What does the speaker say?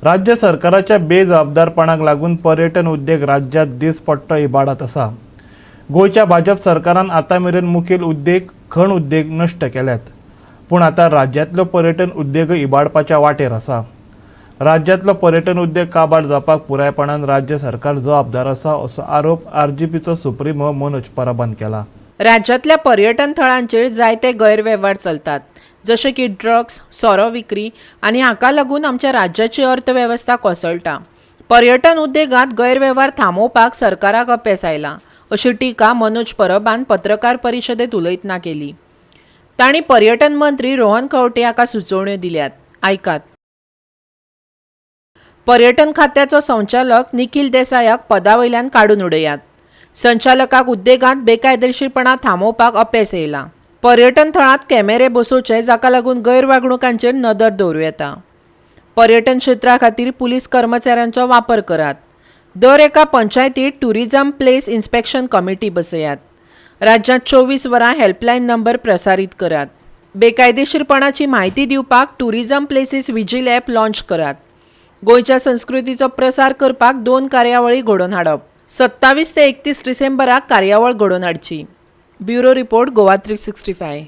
राज्य सरकाराच्या बेजबाबदारपणाक लागून पर्यटन उद्देग राज्यांत दिसपट्टो इबाडत आसा. गोंयच्या भाजप सरकारान आतां मेरेन मुखेल उद्देग खण उद्देग नश्ट केल्यात, पूण आतां राज्यांतलो पर्यटन उद्देगय इबाडपाच्या वाटेर आसा. राज्यांतलो पर्यटन उद्देग काबार जावपाक पुरायपणान राज्य सरकार जबाबदार आसा असो आरोप आरजीपीचो सुप्रिमो मनोज परबान केला. राज्यांतल्या पर्यटन थळांचेर जायते गैरवेव्हार चलतात, जशे की ड्रग्स, सोरो विक्री आनी हाका लागून आमच्या राज्याची अर्थवेवस्था कोसळटा. पर्यटन उद्देगांत गैरवेव्हार थांबोवपाक सरकाराक अपेस आयलां, अशी टिका मनोज परबान पत्रकार परिशदेंत उलयतना केली. तांणी पर्यटन मंत्री रोहन खंवटे हाका सुचोवण्यो दिल्यात. आयकात. पर्यटन खात्याचो संचालक निखील देसायाक पदा वयल्यान काडून उडयात. संचालकाक उद्देगांत बेकायदेशीरपणा थांबोवपाक अपेस येयलां. पर्यटन थळांत कॅमेरे बसोवचे, जाका लागून गैरवागणुकांचेर नदर दवरूं येता. पर्यटन क्षेत्रा खातीर पुलीस कर्मचाऱ्यांचो वापर करात. दर एका पंचायतीत टुरिझम प्लेस इन्स्पेक्शन कमिटी बसयात. राज्यांत 24 वरां हेल्पलायन नंबर प्रसारीत करात. बेकायदेशीरपणाची म्हायती दिवपाक tourism places vigil app launch करात. गोंयच्या संस्कृतीचो प्रसार करपाक दोन कार्यावळी घडोवन हाडप. 27 ते 31 डिसेंबराक कार्यावळ घडोवन हाडची. Bureau report, Goa 365.